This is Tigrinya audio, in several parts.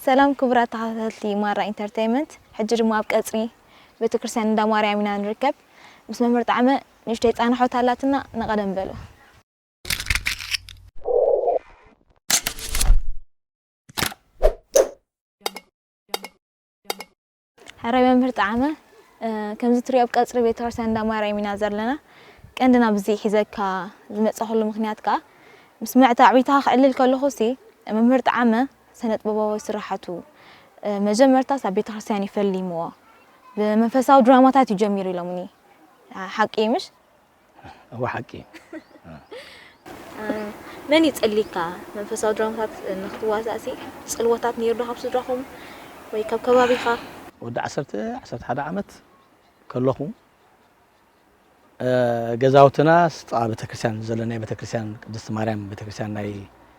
ሰላም ክቡራት ተኸታተልቲ ማራ ኢንተርቴይንመንት፣ ሕጂ ድማ ኣብ ቀጽሪ ቤተክርስትያን እንዳ ማርያም ኢና ንርከብ። ምስ መምህር ጣዕመ ንእሽተይ ጻንሖት ኣላትና፣ ንቐደም በሉ። ሕራይ መምህር ጣዕመ፣ እ፣ ከምዚ ትሪኦ ኣብ ቀጽሪ ቤተክርስትያን እንዳ ማርያም ኢና ዘለና። ቀንድና ብዚ ሒዘካ ዝመጻኹሉ ምኽንያት ከኣ፣ ምስ መዕተዕቢታ ክዕልል ከለኹ ሲ፣ መምህር ጣዕመ ስነ ጥበባዊ ስራሓቱ፣ እ፣ መጀመርታስ ኣብ ቤተክርስትያን እዩ ፈሊምዎ። ብመንፈሳዊ ድራማታት እዩ ጀሚሩ ኢሎምኒ። ሓቂ እዩ ምሽ? እወ፣ ሓቂ እዩ። እ፣ መን እዩ ጸሊካ? መንፈሳዊ ድራማታት ንክትዋሳእ ሲ፣ ጽልዎታት ነይሩ ዶ ካብ ስድራኹም ወይ ካብ ከባቢኻ? ወዲ ዓሰርተ፣ ዓሰርተ ሓደ ዓመት ከለኹ፣ እ፣ ገዛውትና ጥቓ ቤተክርስትያን ዘሎ ናይ ቤተክርስትያን ቅድስቲ ማርያም ቤተክርስትያን ናይ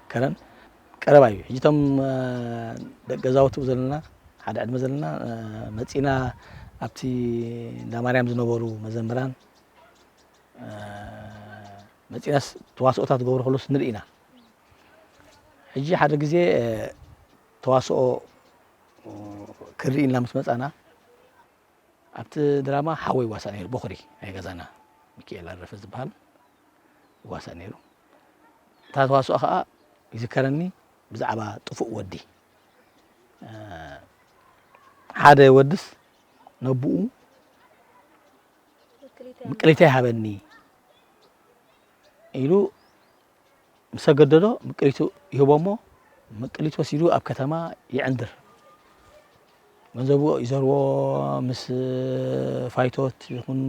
ከረን ቀረባ እዩ። ሕጂ እቶም፣ እ፣ ደቂ ገዛውቲ ዘለና፣ ሓደ ዕድመ ዘለና፣ እ፣ መጺና ኣብቲ እንዳ ማርያም ዝነበሩ መዘምራን፣ እ፣ መጺናስ ተዋስኦታት ዝገብሩ ከለውስ ንርኢ ኢና። ሕጂ ሓደ ግዜ፣ እ፣ ተዋስኦ ክርኢ ኢልና ምስ መጻና፣ ኣብቲ ድራማ ሓወይ ይዋሳእ ነይሩ፣ ቦኽሪ ናይ ገዛና ሚኪኤል ኣረፈ ዝበሃል ይዋሳእ ነይሩ። እታ ተዋስኦ ኸኣ ይዝከረኒ ብዛዕባ ጥፉእ ወዲ። እ፣ ሓደ ወድስ ነቡኡ ምቅሊተይ ሃበኒ ኢሉ ምስ ኣገደዶ ምቅሊቱ ይህቦ እሞ፣ ምቅሊት ወሲዱ ኣብ ከተማ ይዕንድር። ገንዘቡ ይዘርዎ፣ ምስ ፋይቶት ይኹን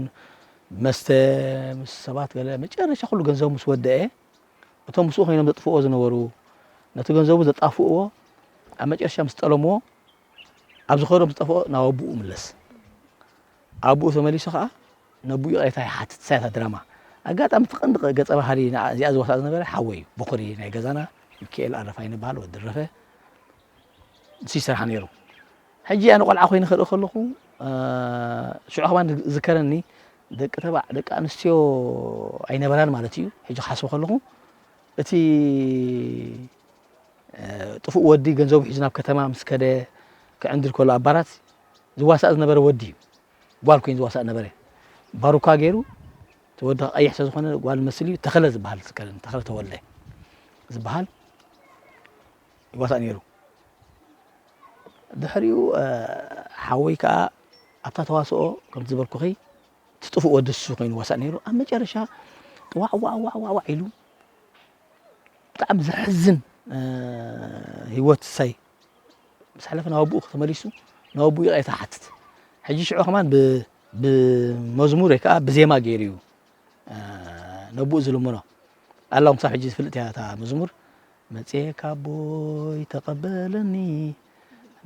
መስተ፣ ምስ ሰባት ገለ፣ መጨረሻ ኩሉ ገንዘቡ ምስ ወደአ፣ እቶም ምስኡ ኮይኖም ዘጥፍእዎ ዝነበሩ፣ ነቲ ገንዘቡ ዘጣፍእዎ፣ ኣብ መጨረሻ ምስ ጠለምዎ፣ ኣብ ዝኸዶ ምስ ጠፍኦ ናብ ኣቡኡ ይምለስ። ኣቡኡ ተመሊሱ ኸኣ ነቡኡ ይቕሬታ ይሓትት። እሳ እያ እታ ድራማ። ኣጋጣሚ እቲ ቀንዲ ገጸ ባህሪ ንዓ-፣ እዚኣ ዝወስኣ ዝነበረ ሓወይ እዩ። ቦኽሪ ናይ ገዛና ሚካኤል ኣረፋይነ ይበሃል፣ ወዲ ረፈ። ንሱ ይሰርሓ ነይሩ። ሕጂ ኣነ ቆልዓ ኮይነ ክርኢ ከለኹ፣ እ፣ ሽዑ ከማን ዝዝከረኒ፣ ደቂ ተባዕ-፣ ደቂ ኣንስትዮ ኣይነበራን ማለት እዩ። ሕጂ ክሓስቦ ከለኹ፣ እቲ፣ እ፣ ጥፉእ ወዲ ገንዘቡ ሒዙ ናብ ከተማ ምስ ከደ፣ ክዕንድር ከሎ ኣብ ባራት ዝዋሳእ ዝነበረ ወዲ እዩ። ጓል ኮይኑ ዝዋሳእ ነበረ። ባሩካ ገይሩ፣ እቲ ወዲ ቀይሕ ስለ ዝኾነ ጓል መሲሉ እዩ፣ ተኸለ ዝበሃል ዝዝከረኒ፣ ተኸለ ተወልደ ዝበሃል ይዋሳእ ነይሩ። ድሕሪኡ፣ እ፣ ሓወይ ከኣ ኣብታ ተዋስኦ፣ ከምቲ ዝበልኩኺ፣ እቲ ጥፉእ ወዲ እሱ ኮይኑ ይዋሳእ ነይሩ። ኣብ መጨረሻ ዋዕ ዋዕ ዋዕ ዋዕ ዋዕ ኢሉ ብጣዕሚ ዘሕዝን፣ እ፣ ህይወት ሳይ ምስ ሓለፈ ናብ ኣቡኡ ተመሊሱ ናብ ኣቡኡ ይቕሬታ ይሓትት። ሕጂ ሽዑ ከማን ብ-፣ ብመዝሙር ወይ ከኣ ብዜማ ገይሩ እዩ፣ እ፣ ነቡኡ ዝልምኖ። ኣላ እውን ክሳብ ሕጂ ዝፍልጥ እያ እታ መዝሙር። መጽየ ካቦይ ተቐበለኒ፣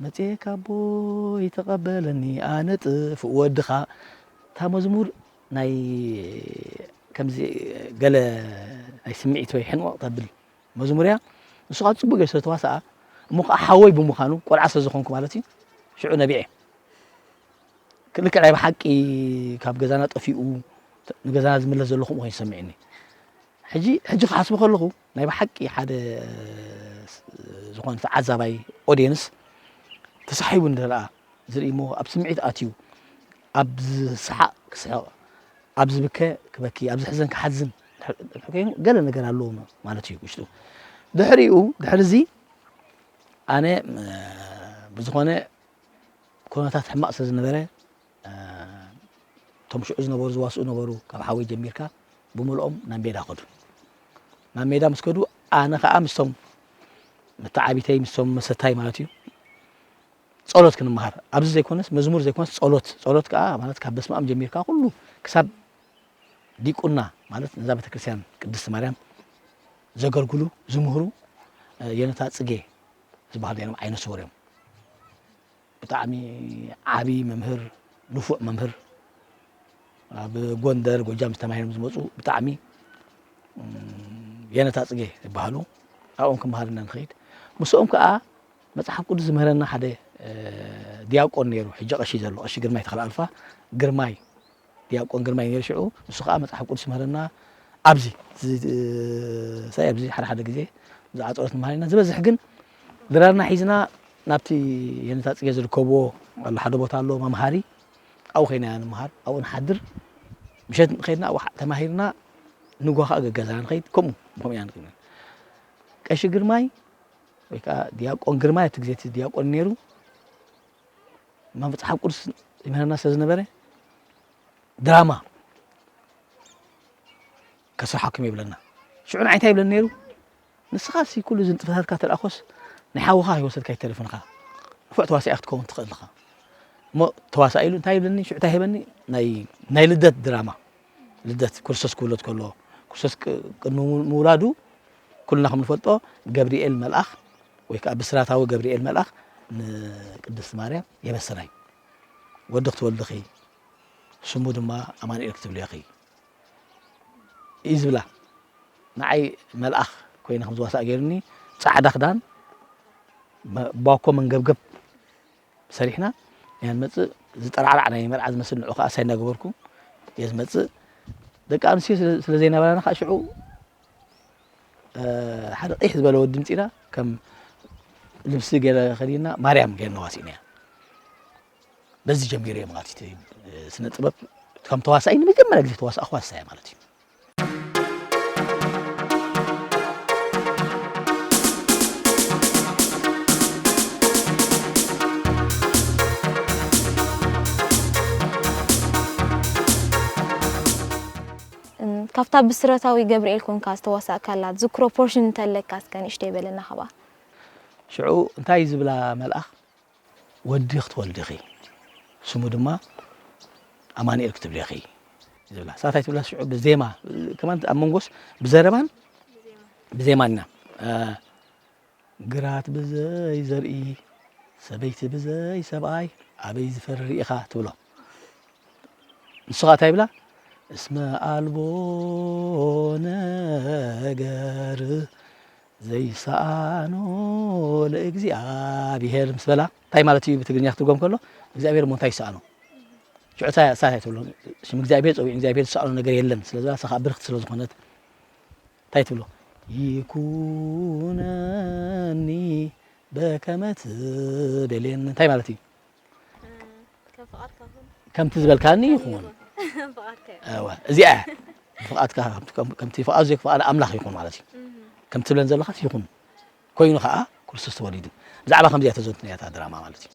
መጽየ ካቦይ ተቐበለኒ፣ ኣነ ጥፉእ ወድኻ። እታ መዝሙር ናይ ከምዚ ገለ ናይ ስምዒት ወይ ሕንቕቕ ተብል መዝሙር እያ። ንሱ ኸኣ ጽቡቕ ገይሩ ስለ ተዋስኣ፣ እሞ ኸኣ ሓወይ ብምዃኑ፣ ቆልዓ ስለ ዝኾንኩ ማለት እዩ፣ ሽዑ ነቢዐ። ልክዕ ናይ ብሓቂ ካብ ገዛና ጠፊኡ፣ ንገዛና ዝምለስ ዘሎ ከምኡ ኮይኑ ይሰምዕኒ። ሕጂ፣ ሕጂ ክሓስቦ ከለኹ፣ ናይ ብሓቂ ሓደ ዝኾነ ተዓዛባይ ኦድየንስ ተሳሒቡ እንተ ደኣ ዝርኢ እሞ፣ ኣብ ስምዒት ኣትዩ፣ ኣብ ዝሰሓቕ ክስሕቕ፣ ኣብ ዝበከ ክበኪ፣ ኣብ ዝሕዘን ክሓዝን እንድሕር፣ እንድሕር ኮይኑ፣ ገለ ነገር ኣለዎ ማለት እዩ ውሽጡ። ድሕሪኡ፣ ድሕሪ እዚ ኣነ፣ እ፣ ብዝኾነ ኩነታት ሕማቕ ስለ ዝነበረ፣ እ፣ እቶም ሽዑ ዝነበሩ ዝዋስኡ ነበሩ፣ ካብ ሓወይ ጀሚርካ ብምልኦም ናብ ሜዳ ከዱ። ናብ ሜዳ ምስ ከዱ፣ ኣነ ኸኣ ምስቶም መተዓቢተይ፣ ምስቶም መሰታይ ማለት እዩ፣ ጸሎት ክንመሃር። ኣብዚ ዘይኮነስ፣ መዝሙር ዘይኮነስ፣ ጸሎት፣ ጸሎት ከኣ ማለት ካብ በስመኣም ጀሚርካ ኩሉ ክሳብ ዲቁና ማለት ነዛ ቤተክርስትያን ቅድስቲ ማርያም ዘገልግሉ፣ ዝምህሩ፣ እ፣ የነታ ጽጌ ዝበሃሉ ነይሮም፣ ዓይነ ስውር እዮም። ብጣዕሚ ዓቢ መምህር፣ ንፉዕ መምህር፣ ኣብ ጎንደር፣ ጎጃም ዝተማሂሮም ዝመጹ ብጣዕሚ፣ እም፣ የነታ ጽጌ ይበሃሉ። ኣብኦም ክመሃር ኢና ንኸይድ። ምስኦም ከኣ መጽሓፍ ቅዱስ ዝምህረና ሓደ፣ እ፣ ዲያቆን ነይሩ፣ ሕጂ ቀሺ ዘሎ፣ ቀሺ ግርማይ ተኽለ ኣልፋ፣ ግርማይ ዲያቆን ግርማይ ነይሩ ሽዑ። ንሱ ከኣ መጽሓፍ ቅዱስ ይምህረና፣ ኣብዚ፣ እዚ፣ ሳይ ኣብዚ ሓደ ሓደ ግዜ ብዛዕባ ጸሎት ንመሃር ኢና። ዝበዝሕ ግን ድራርና ሒዝና ናብቲ የኔታ ጽጌ ዝርከብዎ ኣሎ ሓደ ቦታ ኣሎ መምሃሪ፣ ኣብኡ ኸይና ኢና ንምሃር፣ ኣብኡ ንሓድር። ምሸት ከይድና ኣብኡ ሓ-፣ ተማሂርና ንግሆ ኸኣ ገገዛና ንኸይድ፣ ከምኡ፣ ከምኡ ኢና ንኸይድ። ቀሺ ግርማይ ወይ ከኣ ዲያቆን ግርማይ ኣብቲ ግዜ እቲ ዲያቆን ነይሩ፣ መጽሓፍ ቅዱስ ይምህረና ስለ ዝነበረ ድራማ ከስርሓኩም ይብለና። ሽዑ ንዓይ እንታይ ይብለኒ ነይሩ? ንስኻሲ ኩሉ እዚ ንጥፈታትካ ተልኣኾስ ናይ ሓውኻ ኣይወሰድካ ኣይተርፍን ኢኻ። ንፉዕ ተዋሳኢ ክትከውን ትኽእል ኢኻ። እሞ ተዋሳኢ ኢሉ እንታይ ይብለኒ? ሽዑ እንታይ ይህበኒ? ናይ፣ ናይ ልደት ድራማ። ልደት ክርስቶስ ክውለድ ከሎ፣ ክርስቶስ ቅ-፣ ቅድሚ ምው-፣ ምውላዱ ኩልና ከም ንፈልጦ ገብርኤል መልኣኽ ወይ ከኣ ብስራታዊ ገብርኤል መልኣኽ ንቅድስቲ ማርያም የበስራ እዩ። ወዲ ክትወልድኺ፣ ስሙ ድማ ኣማኑኤል ክትብልዮ ኢኺ እዩ ዝብላ። ንዓይ መልኣኽ ኮይነ ከም ዝዋሳእ ገይሩኒ፣ ጻዕዳ ክዳን፣ መ-፣ ባኮ መንገብገብ ሰሪሕና ኢና ንመጽእ። ዝጠራዕራዕ ናይ መርዓ ዝመስል ንዑ ከኣ ሳይ እናገበርኩ እየ ዝመጽእ። ደቂ ኣንስትዮ ስለ፣ ስለ ዘይነበራና ከኣ ሽዑ፣ እ፣ ሓደ ቂሕ ዝበለ ወዲ ምጺና ከም ልብሲ ገይረ ከዲና ማርያም ገይርና ዋሲእናያ። በዚ ጀሚሩ እየ ማለት እዩ። እቲ ስነ ጥበብ ከም ተዋሳኢ ንመጀመርያ ግዜ ተዋሳእኹዋ ንሳ እያ ማለት እዩ። እም፣ ካብታ ብስረታዊ ገብርኤል ኮንካ ዝተዋሳእካላ ዝክሮ ፖርሽን እንተለካ እስከ ንእሽተይ በለና ካብኣ። ሽዑ እንታይ እዩ ዝብላ መልኣኽ? ወዲ ክትወልዲ ኢኺ፣ ስሙ ድማ ኣማኑኤል ክትብልዮ ኢኺ ዝብላ። ሳታይ ትብላ ሽዑ ብዜማ፣ ከማን ኣብ መንጎስ ብዘረባን ብዜማን ኢና። እ፣ ግራት ብዘይ ዘርኢ፣ ሰበይቲ ብዘይ ሰብኣይ፣ ኣበይ ዝፈሪ ርኢኻ ትብሎ። ንሱ ኸኣ እንታይ ይብላ? እስመ ኣልቦ ነገር ዘይሰኣኖ ለእግዚኣብሔር ምስ በላ፣ እንታይ ማለት እዩ ብትግርኛ ክትርጎም ከሎ? እግዚኣብሔር እሞ እንታይ ይሰኣኖ? ሽዑ እሳ፣ እሳ እንታይ ትብሎ? ሽም እግዚኣብሔር ጸዊዑ እግዚኣብሔር ዝሰኣኖ ነገር የለን ስለ ዝበላ፣ እሳ ኸኣ ብርኽቲ ስለ ዝኾነት እንታይ ትብሎ? ይኩነኒ በከመ ትቤሌኒ። እንታይ ማለት እዩ? ከም ፍቓድካ ኩን። ከምቲ ዝበልካኒ ይኹን። ፍቓድካ እዩ። እወ፣ እዚኣ እያ። ፍቓድካ ከምቲ፣ ከም-፣ ከምቲ ፍቓዱ ዘይክፍቓድ ኣምላኽ ይኹን ማለት እዩ። እህ። ከምቲ ትብለን ዘለኻስ ይኹን። ኮይኑ ኸኣ ክርስቶስ ተወሊዱ። ብዛዕባ ከምዚኣ ተዘንቱ እያ እታ ድራማ ማለት እዩ።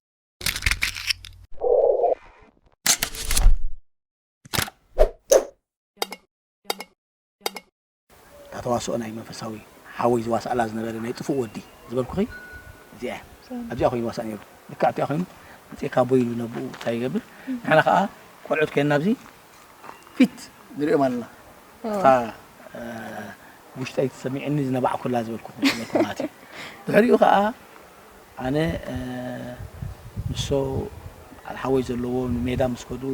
እታ ተዋስኦ ናይ መንፈሳዊ ሓወይ ዝዋስኣላ ዝነበረ ናይ ጥፉእ ወዲ ዝበልኩኺ እዚኣ እያ። ኣብዚኣ ኮይኑ ይዋሳእ ነይሩ። ልክዕ ኣብዚኣ ኮይኑ መፅኤ ካቦ ኢሉ ነብኡ እንታይ ይገብር? ንሕና ከዓ ቆልዑት ኮይንና ኣብዚ ፊት ንሪኦም ኣለና። እታ፣ እ፣ ውሽጠይ ተሰሚዕኒ ዝነባዕኩላ ዝበልኩ ዝበልኩ ማለት እዩ። ድሕሪኡ ከዓ ኣነ፣ እ፣ ንሶ ሓወይ ዘለዎ ንሜዳ ምስ ከዱ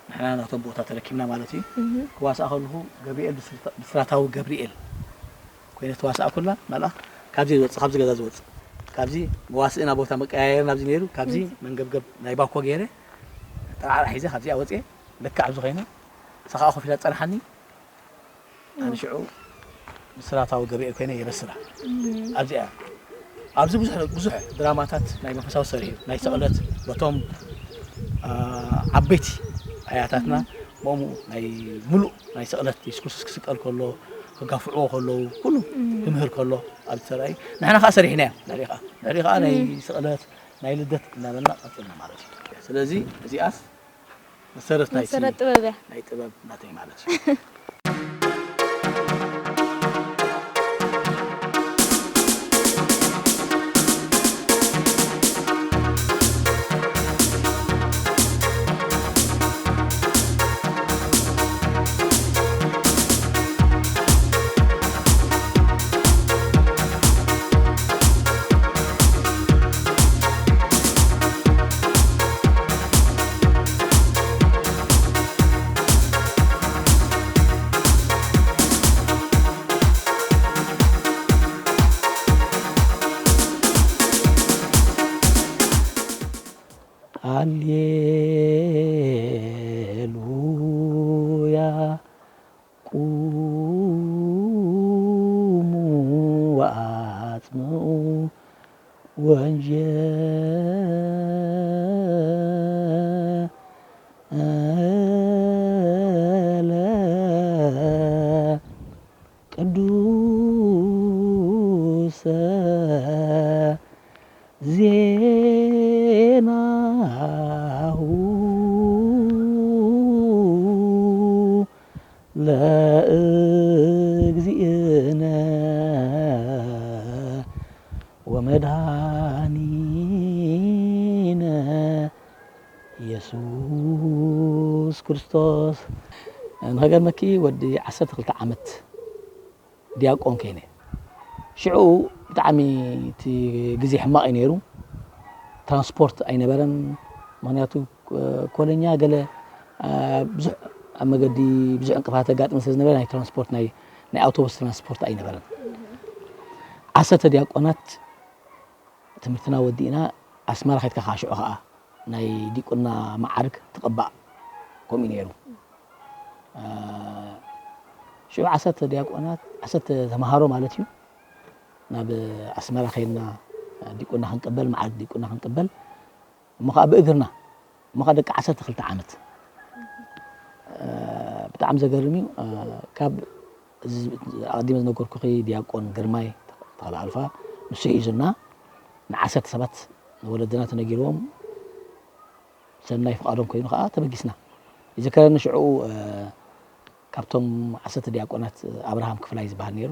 ንሕና ናቶም ቦታ ተረኪብና ማለት እዩ። እህ። ክዋስኣ ከለኹ ገብርኤል ብስርታ-፣ ብስራታዊ ገብርኤል ኮይነ ተዋስኣ ኩላ መልኣኽ ካብዚ ዝወፅእ፣ ካብዚ ገዛ ዝወፅእ፣ ካብዚ መዋስእና ቦታ መቀያየርና ኣብዚ ነይሩ፣ ካብዚ እህ። መንገብገብ ናይ ባኮ ገይረ ጠራዕራ ሒዘ ካብዚኣ ወፅየ ልክዕ ኣብዚ ኮይነ እሳ ከዓ ኮፍ ኢላ ትፀንሓኒ። ኣነ ሽዑ ብስራታዊ ገብርኤል ኮይነ የበስራ። እም። ኣብዚኣ፣ ኣብዚ ብዙሕ፣ ብዙሕ ድራማታት ናይ መንፈሳዊ ሰሪሑ፣ ናይ ስቕለት፣ በቶም፣ አ፣ ዓበይቲ ኣያታትና፣ እም። ብኦም ናይ ምሉእ ናይ ስቕለት፣ የሱስ ክርስቶስ ክስቀል ከሎ፣ ክጋፍዕዎ ከለዉ፣ ኩሉ እም። ክምህር ከሎ፣ ኣብዚ ተራእዩ። ንሕና ኸዓ ሰሪሕናዮ፣ ድሕሪ ኸዓ። ድሕሪ ኸዓ ናይ እም። ስቕለት፣ ናይ ልደት እናበልና ቀጺልና ማለት እዩ። ስለዚ እዚኣስ መሰረት ናይቲ መሰረት ጥበብ እያ። ናይ ጥበብ ናተይ ማለት እዩ። ለእግዚእነ ወመድኃኒነ ኢየሱስ ክርስቶስ። ንኸገርመኪ ወዲ ዓሰርተ ክልተ ዓመት ዲያቆን ከይነ። ሽዑ ብጣዕሚ እቲ ግዜ ሕማቕ እዩ ነይሩ። ትራንስፖርት ኣይነበረን። ምኽንያቱ ኮለኛ ገለ ብዙሕ ኣብ መገዲ ብዙሕ ዕንቅፋት ኣጋጥመ ስለ ዝነበረ ናይ ትራንስፖርት ናይ ናይ ኣውቶቡስ ትራንስፖርት ኣይነበረን። ዓሰርተ ዲያቆናት ትምህርትና ወዲእና ኣስመራ ከድካ ከዓ ሽዑ ከዓ ናይ ዲቁና መዓርግ ትቕባእ። ከምኡ ነይሩ። ሽዑ ዓሰርተ ዲያቆናት ዓሰርተ ተምሃሮ ማለት እዩ ናብ ኣስመራ ከይድና ዲቁና ክንቅበል መዓርግ ዲቁና ክንቅበል እሞ ከዓ ብእግርና እሞ ከዓ ደቂ ዓሰርተ ክልተ ዓመት። ብጣዕሚ ዘገርም እዩ። ካብ ኣቐዲመ ዝነገርኩኺ ዲያቆን ግርማይ ተኽለ ኣልፋ ንሱ ሒዙና ንዓሰርተ ሰባት ንወለድና ተነጊርዎም ሰናይ ፍቓዶም ኮይኑ ከዓ ተበጊስና። ይዝከረኒ ሽዑ ካብቶም ዓሰርተ ዲያቆናት ኣብርሃም ክፍላይ ዝበሃል ነይሩ።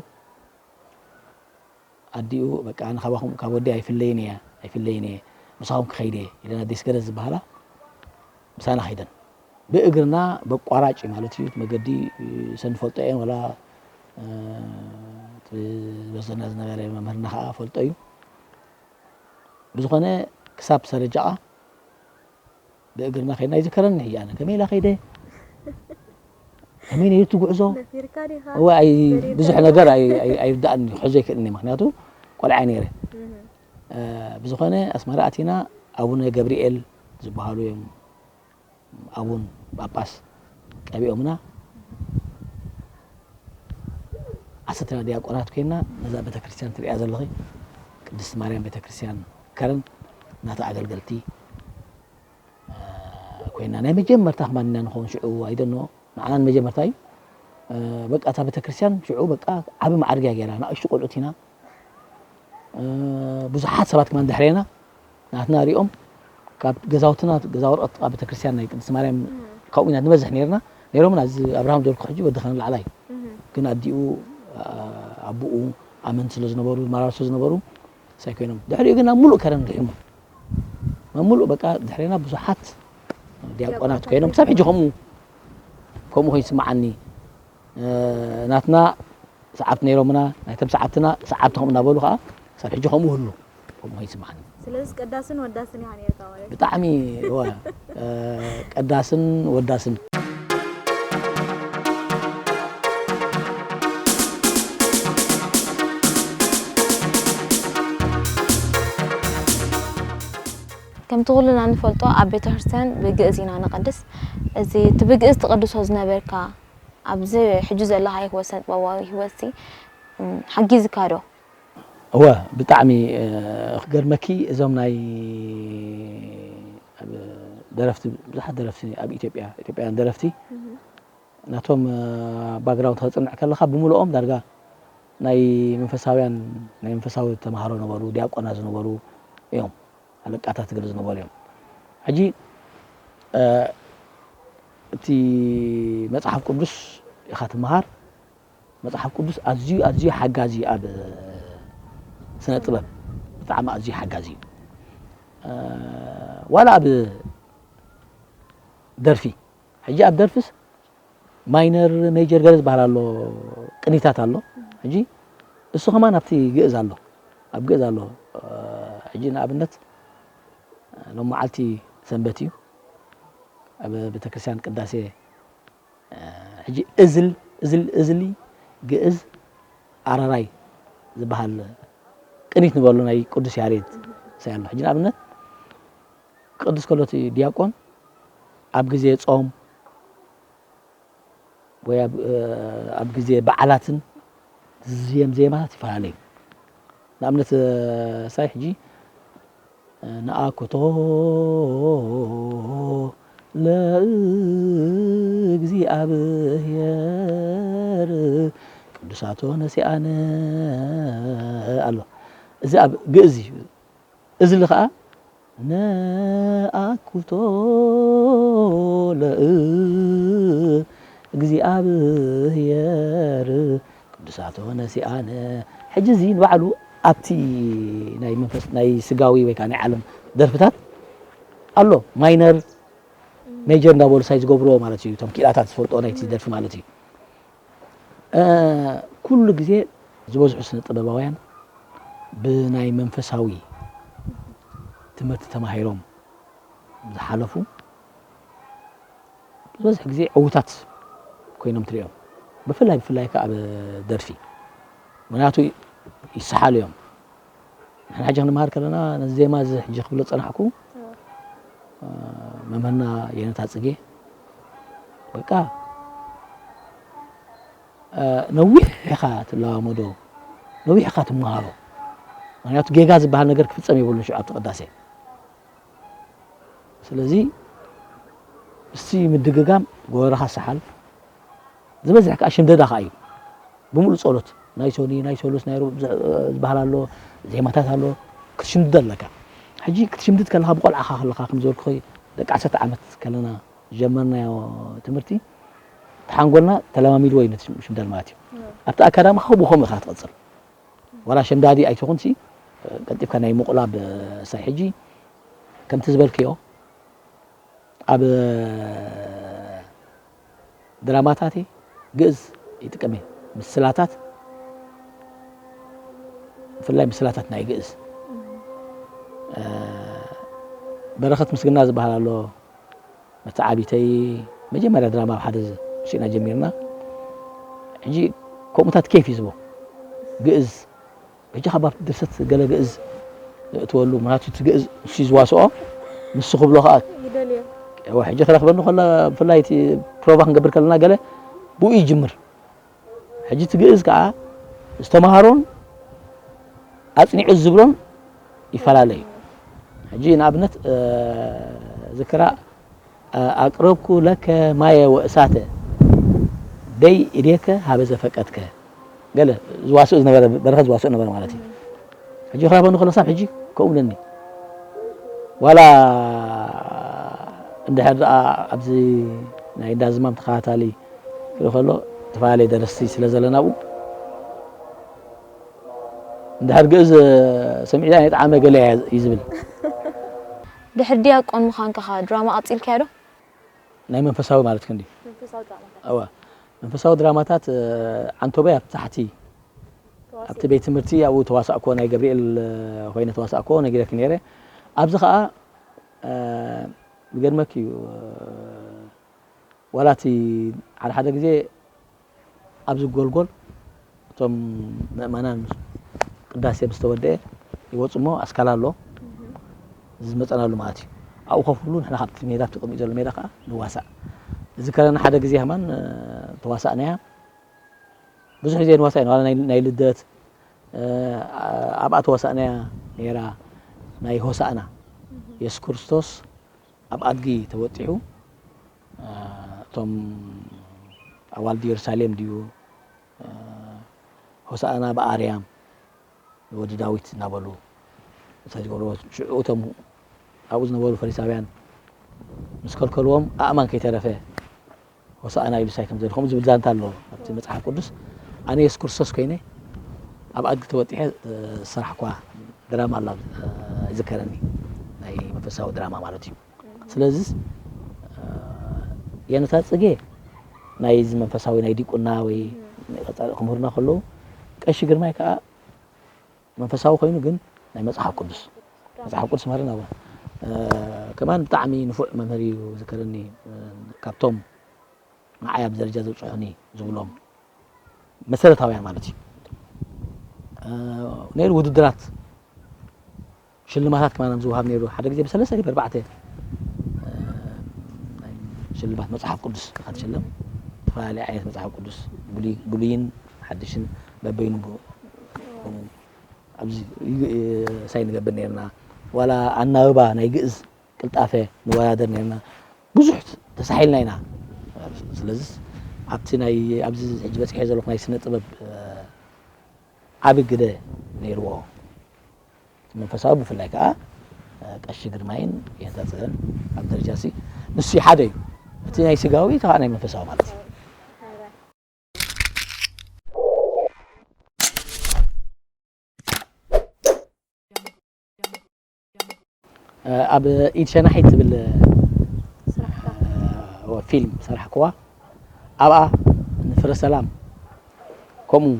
ኣዲኡ በቃ ኣነ ካባኹም ካብ ወዲ ኣይፍለይን እየ ኣይፍለይን እየ ምሳኹም ክኸይድ እየ ኢለን ኣዴስ ገረዝ ዝበሃላ ምሳና ኸይደን ብእግርና በቋራጭ ማለት እዩ መገዲ ሰንፈልጦ እየን ወላ ዝወሰና ዝነበረ መምህርና ከዓ ፈልጦ እዩ ብዝኾነ ክሳብ ሰረጃኣ ብእግርና ከይድና ይዝከረኒ ሕጂ ኣነ ከመይ ኢላ ከይደ ከመይ ነይሩ እቲ ጉዕዞ እወ ኣይ ብዙሕ ነገር ኣይርዳእን ክሕዞ ይክእልኒ ምክንያቱ ቆልዓ ነይረ ብዝኾነ ኣስመራ ኣቲና ኣቡነ ገብርኤል ዝበሃሉ እዮም ኣቡን ጳጳስ ቀቢኦምና ዓሰርተ ዲያቆናት ኮይና ነዛ ቤተክርስትያን ትሪኣ ዘለኺ ቅድስት ማርያም ቤተክርስትያን ከረን እናተ ኣገልገልቲ ኮይና ናይ መጀመርታ ከማን ኢና ንኸውን ሽዑ ኣይደኖ ንዓና ንመጀመርታ እዩ በቃ እታ ቤተክርስትያን ሽዑ በቃ ዓቢ ማዕርግ እያ ገይራ ንኣሽቱ ቆልዑት ኢና ብዙሓት ሰባት ከማን ድሕሬና ናትና ሪኦም ካብ ገዛውትና ገዛ ወርቀት ኣብ ቤተክርስትያን ናይ ቅድስት ማርያም ካብኡ ኢና ንበዝሕ ነርና ነይሮምና እዚ ኣብርሃም ዶልኩ ሕጂ ወዲ ከነ ላዕላይ ግን ኣዲኡ ኣቡኡ ኣመን ስለ ዝነበሩ ማራር ስለ ዝነበሩ ሳይ ኮይኖም ድሕሪኡ ግን ኣብ ሙሉእ ከረን ሪሒሞ ኣብ ሙሉእ በቃ ድሕሬና ብዙሓት ዲያቆናት ኮይኖም ክሳብ ሕጂ ከምኡ ከምኡ ኮይኑ ይስምዓኒ ናትና ሰዓብቲ ነይሮምና ናይቶም ሰዓብትና ሰዓብቲ ከምኡ እናበሉ ከዓ ክሳብ ሕጂ ከምኡ ህሉ ከምኡ ኮይኑ ይስምዓኒ ስለዚ ቀዳስን ወዳስን ኢኻ ነርካ ማለት ብጣዕሚ እወ ቀዳስን ወዳስን ከምቲ ኩልና ንፈልጦ ኣብ ቤተክርስትያን ብግእዝ ኢና ንቐድስ። እዚ እቲ ብግእዝ ትቐድሶ ዝነበርካ ኣብዚ ሕጂ ዘለኻዮ ህይወት ሰንጥበባዊ ህይወትሲ ሓጊዝካ ዶ? እወ ብጣዕሚ ክገርመኪ እዞም ናይ ደረፍቲ ብዙሓት ደረፍቲ ኣብ ኢትዮጵያ ኢትዮጵያውያን ደረፍቲ ናቶም ባግራውንድ ከተፅንዕ ከለኻ ብምልኦም ዳርጋ ናይ መንፈሳውያን ናይ መንፈሳዊ ተምሃሮ ነበሩ ዲያቆና ዝነበሩ እዮም ኣለቃታት ገለ ዝነበሩ እዮም ሕጂ እቲ መፅሓፍ ቅዱስ ኢኻ ትምሃር መፅሓፍ ቅዱስ ኣዝዩ ኣዝዩ ሓጋዚ ኣብ ስነ ጥበብ ብጣዕሚ ኣዝዩ ሓጋዚ እዩ ዋላ ኣብ ደርፊ ሕጂ ኣብ ደርፍስ ማይነር ሜጀር ገለ ዝበሃል ኣሎ ቅኒታት ኣሎ ሕጂ እሱ ከማን ኣብቲ ግእዝ ኣሎ ኣብ ግእዝ ኣሎ ሕጂ ንኣብነት ሎም መዓልቲ ሰንበት እዩ ኣብ ቤተክርስትያን ቅዳሴ ሕጂ እዝል እዝል እዝሊ ግእዝ ኣራራይ ዝበሃል ቅኒት ንበሉ ናይ ቅዱስ ያሬድ ሳይ ኣሎ ሕጂ ንኣብነት ክቅድስ ከሎ እቲ ዲያቆን ኣብ ግዜ ጾም ወይ ኣብ ግዜ በዓላትን ዝዝየም ዜማታት ይፈላለ እዩ። ንኣብነት ሳይ ሕጂ ንኣኩቶ ለእግዚኣብሔር ቅዱሳቶ ነሲኣነ ኣሎ። እዚ ኣብ ግእዝ እዩ። እዝሊ ኸዓ ነኣኩቶ ለእግዚኣብሔር እግዚኣብሔር ቅዱሳቶ ነሲኣነ። ሕጂ እዚ ንባዕሉ ኣብቲ ናይ መንፈስ ናይ ስጋዊ ወይ ከዓ ናይ ዓለም ደርፍታት ኣሎ። ማይነር ሜጀር እንዳበሉ ሳይ ዝገብርዎ ማለት እዩ። እቶም ኪኢላታት ዝፈልጦ ናይቲ ደርፊ ማለት እዩ። ኩሉ ግዜ ዝበዝሑ ስነ ጥበባውያን ብናይ መንፈሳዊ ትምህርቲ ተማሂሮም ዝሓለፉ ዝበዝሕ ግዜ ዕዉታት ኮይኖም ትሪኦም። ብፍላይ ብፍላይ ከዓ ኣብ ደርፊ ምክንያቱ ይሰሓሉ እዮም። ንሕና ሕጂ ክንመሃር ከለና ነዚ ዜማ እዚ ሕጂ ክብሎ ዝፀናሕኩ መምህርና የነታ ፅጌ በቃ ነዊሕ ኢኻ ትለዋመዶ፣ ነዊሕ ኢኻ ትመሃሮ። ምክንያቱ ጌጋ ዝበሃል ነገር ክፍፀም የብሉን ሽዑ ኣብቲ ቅዳሴ። ስለዚ እስቲ ምድግጋም ጎረኻ ሰሓል ዝበዝሕ ከዓ ሽምደዳ ከዓ እዩ። ብምሉእ ጸሎት ናይ ሶኒ ናይ ሰሉስ ናይ ሮብ ዝበሃል ኣሎ፣ ዜማታት ኣሎ ክትሽምድዶ ኣለካ። ሕጂ ክትሽምድድ ከለኻ ብቆልዓኻ ከለኻ ከም ዝበልኩ ደቂ ዓሰርተ ዓመት ከለና ዝጀመርናዮ ትምህርቲ ተሓንጎልና ተለማሚድዎ እዩ ነቲ ሽምዳል ማለት እዩ። ኣብቲ ኣካዳሚ ከምኡ ከምኡ ኢኻ ትቐጽል። ዋላ ሸምዳዲ ኣይትኹንሲ ቀልጢፍካ ናይ ምቑላብ ሳይ ሕጂ ከምቲ ዝበልክዮ ኣብ ድራማታተይ ግእዝ ይጥቀም እየ። ምስላታት ብፍላይ ምስላታት ናይ ግእዝ በረኸት ምስግና ዝበሃል ኣሎ። መተዓቢተይ መጀመርያ ድራማ ኣብ ሓደ ሽእና ጀሚርና ሕጂ ከምኡታት ኬፍ እዩ ዝቦ ግእዝ በጃኻ ባብ ድርሰት ገለ ግእዝ እትወሉ ምክንያቱ እቲ ግእዝ እሱ ዝዋስኦ ንሱ ክብሎ ከዓ ሕጂ ክረክበኒ ከሎ ብፍላይ እቲ ፕሮቫ ክንገብር ከለና ገለ ብኡ ይጅምር ሕጂ እቲ ግእዝ ከዓ ዝተምሃሮን ኣፅኒዑ ዝብሎን ይፈላለ እዩ ሕጂ ንኣብነት ዝክራ ኣቅረብኩ ለከ ማየ ወእሳተ ደይ እዴከ ሃበ ዘፈቀድከ ገለ ዝዋስኦ ዝነበረ በረኸት ዝዋስኦ ነበረ ማለት እዩ ሕጂ ክራበኑ ከሎ ሳብ ሕጂ ከምኡ ብለኒ ዋላ እንድሕር ደኣ ኣብዚ ናይ እንዳ ዝማም ተኸታታሊ ክርኢ ከሎ ዝተፈላለየ ደረስቲ ስለ ዘለና ኣብኡ እንድሕር ግእዝ ሰሚዕና የጥዓመ ገለ እዩ ዝብል ድሕሪ ዲያቆን ምዃንካ ኸ ድራማ ቀጺልካዮ ዶ? ናይ መንፈሳዊ ማለት ክንዲ እዋ መንፈሳዊ ድራማታት ዓንቶበይ ኣብ ታሕቲ ኣብቲ ቤት ትምህርቲ ኣብኡ ተዋሳእኮ ናይ ገብርኤል ኮይነ ተዋሳእኮ ነጊረክ ነይረ ኣብዚ ከዓ ዝገርመክ እዩ ዋላ እቲ ሓደ ሓደ ግዜ ኣብዚ ጎልጎል እቶም ምእመናን ቅዳሴ ምስ ተወደአ ይወፁ እሞ ኣስካላ ኣሎ ዝመፀናሉ ማለት እዩ ኣብኡ ኮፍ ክብሉ ንሕና ካብቲ ሜዳ ኣብቲ ቅድሚኡ ዘሎ ሜዳ ከዓ ንዋሳእ እዚ ከለና ሓደ ግዜ ከማን ተዋሳእናያ ብዙሕ ግዜ ንዋሳእ ኢና ናይ ልደት ኣብኣ ተዋሳእናያ ነይራ ናይ ሆሳእና የሱስ ክርስቶስ ኣብ ኣድጊ ተወጢሑ እቶም ኣዋልድ የሩሳሌም ድዩ ሆሳእና ብኣርያም ንወዲ ዳዊት እናበሉ እንታይ ዝገብርዎ ሽዑ እቶም ኣብኡ ዝነበሩ ፈሪሳውያን ምስ ከልከልዎም ኣእማን ከይተረፈ ሆሳእና ኢሉ ሳይ ከም ዘለ ከምኡ ዝብል ዛንታ ኣሎ ኣብቲ መጽሓፍ ቅዱስ ኣነ የሱስ ክርስቶስ ኮይነ ኣብ ኣድጊ ተወጢሐ ዝሰራሕኳ ድራማ ኣላ ይዝከረኒ ናይ መንፈሳዊ ድራማ ማለት እዩ ስለዚ የነታ ጽጌ ናይ እዚ መንፈሳዊ ናይ ዲቁና ወይ ክምህሩና ከለዉ ቀሺ ግርማይ ከዓ መንፈሳዊ ኮይኑ ግን ናይ መጽሓፍ ቅዱስ መጽሓፍ ቅዱስ ማለት ናባ ከማን ብጣዕሚ ንፉዕ መምህር እዩ ዝከረኒ ካብቶም ንዓይ ኣብ ደረጃ ዘብፅሑኒ ዝብሎም መሰረታውያን ማለት እዩ ነይሩ ውድድራት ሽልማታት ከማን ዝውሃብ ነይሩ ሓደ ግዜ ብሰለስተ ዲ በርባዕተ ሽልማት መፅሓፍ ቅዱስ ኢኻ ትሽለም ዝተፈላለዩ ዓይነት መፅሓፍ ቅዱስ ብሉይን ሓድሽን በበይኑ ኣብዚ ሳይ ንገብር ነርና ዋላ ኣናብባ ናይ ግእዝ ቅልጣፈ ንወዳደር ነርና ብዙሕ ተሳሒልና ኢና ስለዚ ኣብቲ ናይ ኣብዚ ሕጂ በፂሐ ዘለኹ ናይ ስነ ጥበብ ዓቢ ግደ ነይርዎ መንፈሳዊ ብፍላይ ከዓ ቀሺ ግርማይን የንተፅህን ኣብ ደረጃ ሲ ንሱ ሓደ እዩ እቲ ናይ ስጋዊ ተዓ ናይ መንፈሳዊ ማለት እዩ ኣብ ኢድ ሸናሒት ትብል ፊልም ሰራሕክዋ። ኣብኣ ንፍረ ሰላም ከምኡ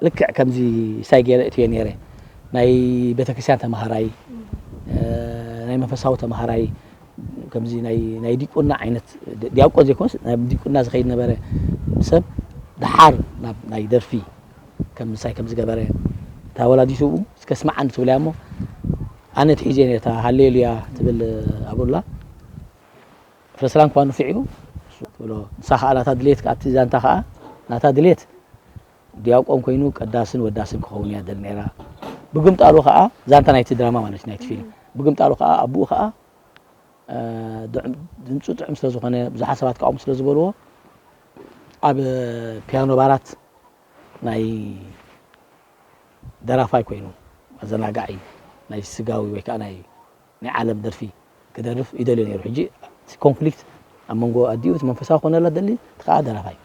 ልክዕ ከምዚ ሳይ ገይረ እትዮ ነይረ። ናይ ቤተክርስትያን ተምሃራይ፣ ናይ መንፈሳዊ ተምሃራይ፣ ከምዚ ናይ ዲቁና ዓይነት ዲያቆን ዘይኮንስ ናብ ዲቁና ዝኸይድ ነበረ ሰብ። ደሓር ናብ ናይ ደርፊ ከም ምሳይ ከም ዝገበረ እታ ወላዲቱ እስከ ስማዓኒ ትብልያ እሞ፣ ኣነ ትሒዜ ነታ ሃሌሉያ ትብል ኣብኡላ። ፍረስላን ኳ ንፊዕ እዩ ትብሎ። ንሳ ከዓ ናታ ድሌት ከዓ እቲ ዛንታ ከዓ ናታ ድሌት ዲያቆን ኮይኑ ቀዳስን ወዳስን ክኸውን እያ ደል ነይራ። ብግምጣሉ ከዓ ዛንታ ናይቲ ድራማ ማለት ናይቲ ፊልም ብግምጣሉ ከዓ ኣቡኡ ከዓ ድምፁ ጥዑም ስለ ዝኾነ ብዙሓት ሰባት ከዓ ስለ ዝበልዎ ኣብ ፒያኖ ባራት ናይ ደራፋይ ኮይኑ ኣዘናጋዒ ናይ ስጋዊ ወይ ከዓ ናይ ናይ ዓለም ደርፊ ክደርፍ ይደልዮ ነይሩ። ሕጂ እቲ ኮንፍሊክት ኣብ መንጎ ኣዲኡ እቲ መንፈሳዊ ክኾነላ ደሊ እቲ ከዓ ደራፋይ